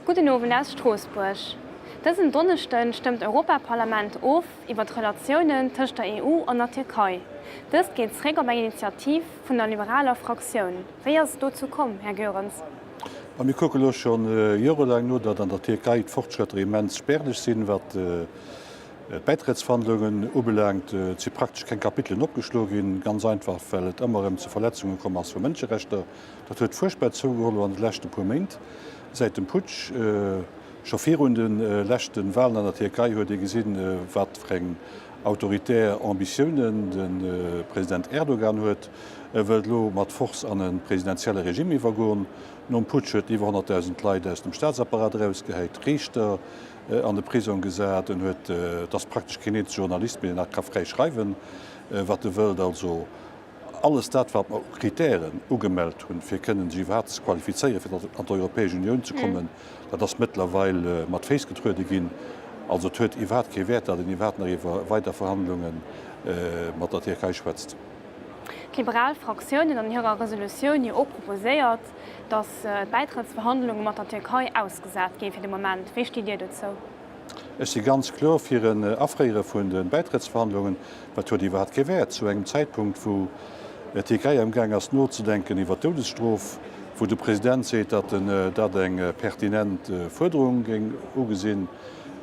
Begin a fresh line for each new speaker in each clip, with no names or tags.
Gudden Owend aus Stroossbuerg. Dësen Donneschden stëmmt d'Europaparlament of iwwer d'Relatiounen tëscht der EU an der Tierkei. Dëst geet zréck op eng Initiativ vun der liberaler Fraktioun. Wéi ass et dozou komm, Här Goerens?
Ma mir kucke lo scho jorelaang no, datt an der Tierkei d'Fortschrëtter immens spärlech sinn, wat d'Bäitrëttsverhandlungen ubelaangt. Et si praktesch keng Kapitelen opgeschloe ginn, ganz einfach well et ëmmer erëm zu Verletzunge komm ass vu Mënscherechter. Dat huet fuerchtbar zougeholl elo an de leschte puer Méint, säit dem Putsch. Scho virun de leschte Walen an der Tierkei huet ee gesinn, wat fir eng autoritär Ambitiounen de President Erdogan huet. E wëllt elo mat Force an e presidentielle Regime iwwergoen. Nom Putsch huet en iwwer 100.000 Leit aus dem Staatsapparat erausgehäit, Riichter an de Prisong gesat. En huet, et ass praktesch keen eenzege Journalist méi, deen nach ka fräi schreiwen, wat e wëllt. Also Alles dat, wat mer u Kritären ugemellt hunn, fir kënnen sech iwwerhaapt ze qualifizéieren, fir an d'Europäesch Unioun ze kommen, dat ass mëttlerweil mat Féiss getruede ginn. Also et huet iwwerhaapt kee Wäert, datt een iwwerhaapt nach iwwer weider Verhandlunge mat der Tierkei schwätzt.
D'liberal Fraktioun huet an hirer Resolutioun jo och proposéiert, datt d'Bäitrëttsverhandlunge mat der Tierkei ausgesat gi fir de Moment. Wéi steet Dir dozou?
Ech si ganz kloer fir en Afréiere vun de Bäitrëttsverhandlungen. Dat huet iwwerhaapt kee Wäert zu engem Zäitpunkt, wou d'Tierkei amgaang ass nozedenken iwwer d'Doudesstrof, wou de President seet, datt en dat eng pertinent Fuerderung géing ugesinn,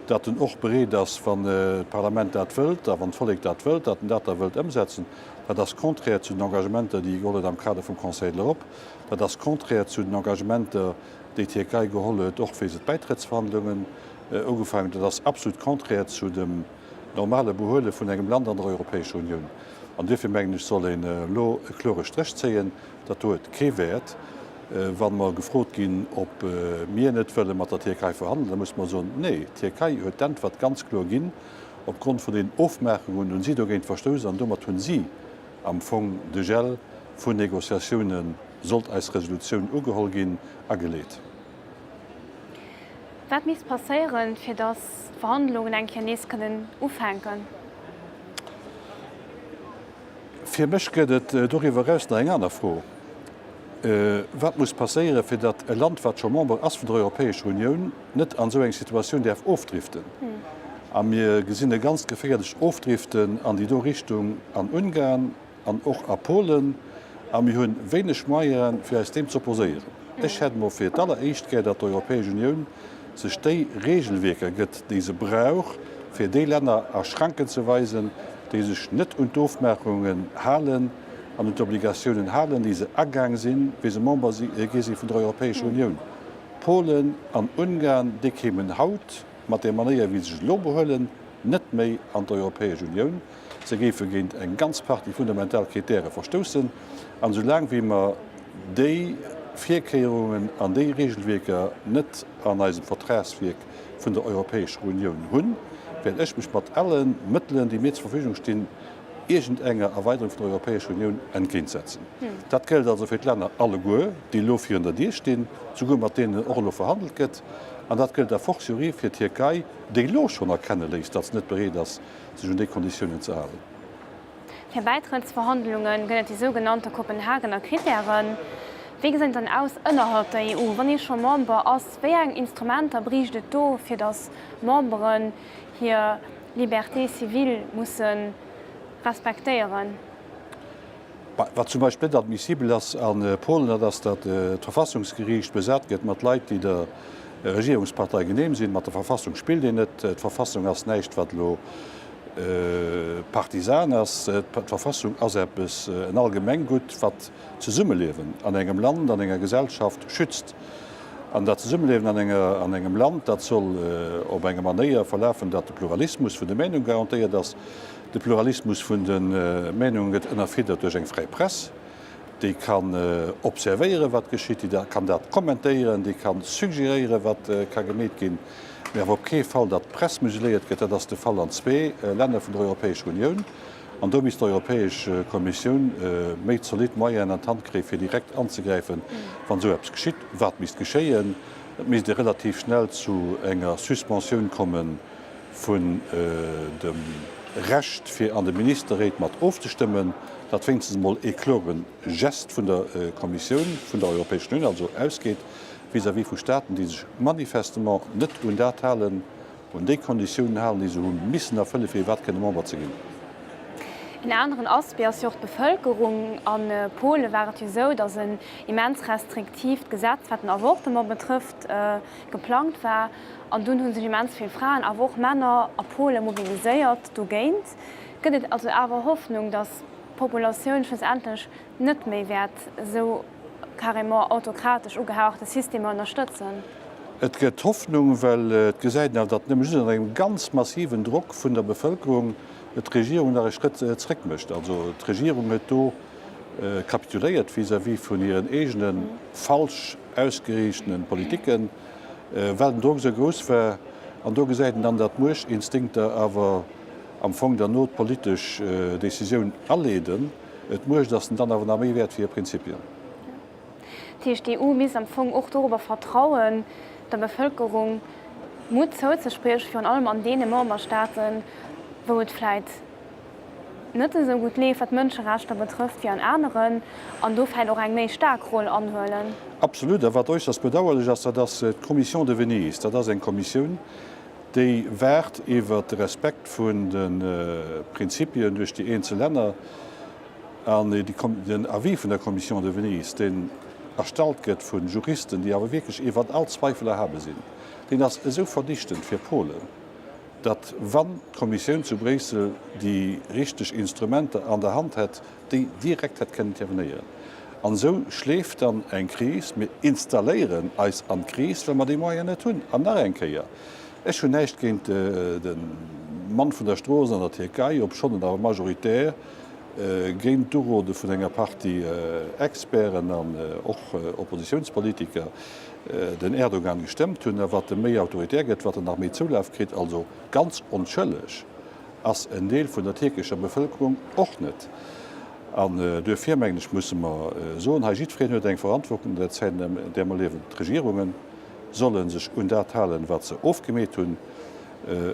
datt en och bereet ass, wann d'Parlament dat wëllt a wann d'Vollek dat wëllt, datt en dat da wëllt ëmsetzen. Dat ass contraire zu den Engagementer, déi e geholl huet am Kader vum Conseil de l'Europe. Dat ass contraire zu den Engagementer, déi d'Tierkei geholl huet, och wéi se d'Bäitrëttsverhandlungen ugefaangen huet. Dat ass absolut contraire zu dem normale Behuele vun engem Land an der Europäescher Unioun. An duerfir mengen ech, soll een elo e klore Stréch zéien. Dat do huet kee Wäert. Wa mer gefrot ginn, ob mir net wëlle mat der Tierkei verhandelen, da musse mer soen, Nee, d'Tierkei huet d'Äntwert ganz kloer ginn. Opgrond vun den Ofmaachungen hunn si dogéint verstouss an domat hunn si am Fong de Gel vun Négociatiounen, sollt eis Resolutioun ugeholl ginn, ageleet.
Wat misst passéieren, fir datt d'Verhandlungen eng Kéier nees kënnen ufänken?
Fir mech gëtt et doriwwer eraus nach eng aner Fro, Wat muss passéieren, fir datt e Land, wat scho Member ass vun der Europäescher Unioun, net an esou eng Situatioun däerf ofdriften? A mir gesinn e ganz geféierlecht Ofdriften an déi do Richtung an Ungarn, an och a Polen, a mir hunn wéineg Moyene fir eis deem z'opposéieren. Ech hätt emol fir d'alleréischt gär, datt d'Europäesch Unioun sech déi Regelwierker gëtt, déi se brauch, fir déi Länner a Schranken ze weisen, déi sech net un d'Ofmaachungen halen an un d'Obligatiounen halen, déi se agaang sinn, wéi se Member gi si vun der Europäescher Unioun. Polen an Ungarn, déi kéimen haut, mat där Manéier wéi se sech elo behuelen, net méi an d'Europäesch Unioun. Se géife géint eng ganz Partie fundamental Kritäre verstoussen. An esou laang wéi mer déi Virkéierungen an déi Regelwierker net an eisem Vertragswierk vun der Europäescher Unioun hunn, wäert ech mech mat alle Mëttelen, déi mir zur Verfügung stinn, iergendenger Erweiderung vun der Europäescher Unioun entgéintsetzen. Dat gëllt also fir d'Länner alleguer, déi elo virun der Dier stinn, souguer mat deenen och elo verhandelt gëtt. An dat gëllt a fortiori fir d'Tierkei, déi elo schonn erkenne léisst, datt se net bereet ass, sech un déi Konditiounen ze halen.
Fir Bäitrëttsverhandlunge gëtt et déi sougenannte Kopenhagener Krittären. Wéi gesäit et dann aus ënnerhalb der EU, wann ee scho Member ass? Wéi eng Instrumenter bréicht et do, fir datt Memberen hir Libertés civiles musse respektéieren?
Wat zum Beispill net admissibel ass a Polen, dat ass, datt d'Verfassungsgeriicht besat gëtt mat Leit, déi der Regierungspartei genehm sinn. Mat der Verfassung spillt een net. D'Verfassung ass näischt, wat elo partisan ass. D'Verfassung ass eppes, en Allgemenggutt, wat d'Zesummeliewen an engem Land, an enger Gesellschaft schützt. An dat Zesummeliewen an enger, an engem Land, dat soll op enger Manéier verlafen, datt de Pluralismus vun de Meenung garantéiert ass. De Pluralismus vun de Meenunge gëtt ënnerfiddert duerch eng fräi Press, déi kann observéieren, wat geschitt, déi kann dat kommentéieren, déi ka suggeréieren, wat ka gemeet ginn, mee awer op kee Fall, datt d'Press museléiert gëtt. Dat ass de Fall an zwee Länner vun der Europäescher Unioun. An do misst d'Europäesch Kommissioun méi zolidd Moyenen an d'Hand kréien, fir direkt anzegräifen, wann esou eppes geschitt. Wat misst geschéien? Et misst ee relativ schnell zu enger Suspensioun kommen, vun dem Recht fir an de Ministerréit mat ofzestëmmen, datt wéinstens emol ee klore Gest vun der Kommissioun vun der Europäeschen Unioun also ausgeet. vis-à-vis vu Staaten, déi sech manifestement net un dat halen, un déi Konditiounen halen, déi se hu missen erfëllen, fir iwwerhaapt kënne Member ze ginn.
En aneren Aspect ass jo och d'Bevëlkerung. A Pole war et jo esou, datt en immens restriktiivt Gesetz, wat den Avortement betrëfft, geplangt war. An dunn hu sech immens vill Fraen, awer och Männer a Pole mobiliséiert dogéint. Gëtt et also awer Hoffnung, datt d'Populatioun schlussendlech net méi wäert esou carrément autokratesch ugehauchte Systemer ënnerstëtzen?
Et gëtt Hoffnung, well et gesäit een awer, datt nëmme just ënner engem ganz massiven Drock vun der Bevëlkerung d'Regierung nach e Schrëtt zréck mécht. Also d'Regierung huet do kapituléiert vis-à-vis vun hiren eegene falsch ausgeriichtene Politiken, well den Drock esou grouss war. An do gesäit een dann, datt d'Muechtinstinkter awer am Fong dann no d'politesch Décisioun aleeden. D'Muecht ass dann awer nach méi wäert wéi hir Prinzipien.
Dat heescht, d'EU misst am Fong och dorobber vertrauen, der Bevëlkerung Mutt zouzespriechen, virun allem an deene Memberstaaten, wou et vläit net esou gutt leeft, wat d'Mënscherechter betrëfft, wéi an aneren, an do vläit och eng méi staark Roll anhuelen.
Absolut. A wat äusserst bedauerlech ass, dat ass d'Commission de Venise. Dat ass eng Kommissioun, déi waacht iwwert de Respekt vun de Prinzipien duerch déi eenzel Länner. An den Avis vun der Commission de Venise, deen erstallt gëtt vu Juristen, déi awer wierklech iwwert all Zweifel erhabe sinn, deen ass esou verdichtend fir Polen, datt, wann d'Kommissioun zu Bréissel déi richteg Instrumenter an der Hand hätt, déi direkt hätt kënnen intervenéieren. An esou schleeft dann eng Kris. Mir installéieren eis an d'Kris, well mer déi Moyenen net hunn. An nach eng Kéier, Ech hunn näischt géint de Mann vun der Strooss an der Tierkei, obschonn en awer majoritär géint d'Urode vun enger Partie Experten an och Oppositiounspolitiker den Erdogan gestëmmt hunn. A wat e méi autoritär gëtt, wat en nach méi Zoulaf kritt. Also ganz onschëlleg ass en Deel vun der tierkescher Bevëlkerung och net. An duerfir, mengen ech, musse mer soen, hei jiddwereen huet eng Verantwortung an der Zäit, an där mer liewen. D'Regierunge solle sech un dat halen, wat se ofgemeet hunn.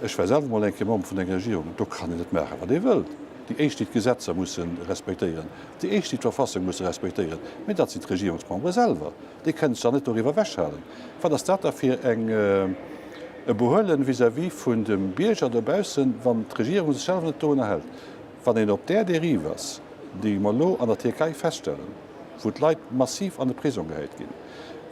Ech war selwer mol eng Kéier Member vun enger Regierung, do kann een net maachen, wat ee wëllt. Déi éischt, déi d'Gesetzer musse respektéieren, déi éischt, déi d'Verfassung musse respektéieren, mä dat sinn d'Regierungsmembere selwer. Déi kënnen sech dann net doriwwer ewechhalen. Wat ass dat da fir eng e Behuelen vis-à-vis vun dem Bierger dobaussen, wann d'Regierung sech selwer net dorunner hält? Wann een op där Dérive ass, déi mer elo an der Tierkei feststellen, wou d'Leit massiv an de Prisong gehäit ginn,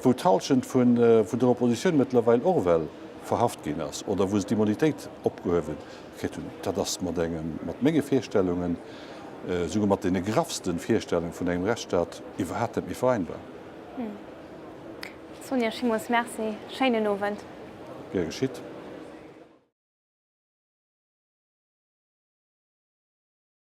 wou d'Halschent vun der Oppositioun mëttlerweil och ewell verhaft ginn ass oder wou se d'Immunitéit opgehuewe kritt hunn, dat ass mat engem, mat menge Virstellungen, esouguer mat deene graffste Virstellunge vun engem Rechtsstaat iwwerhaapt net méi vereinbar.
Sonia Schimus, Merci. Schéinen Owend.
Gär geschitt.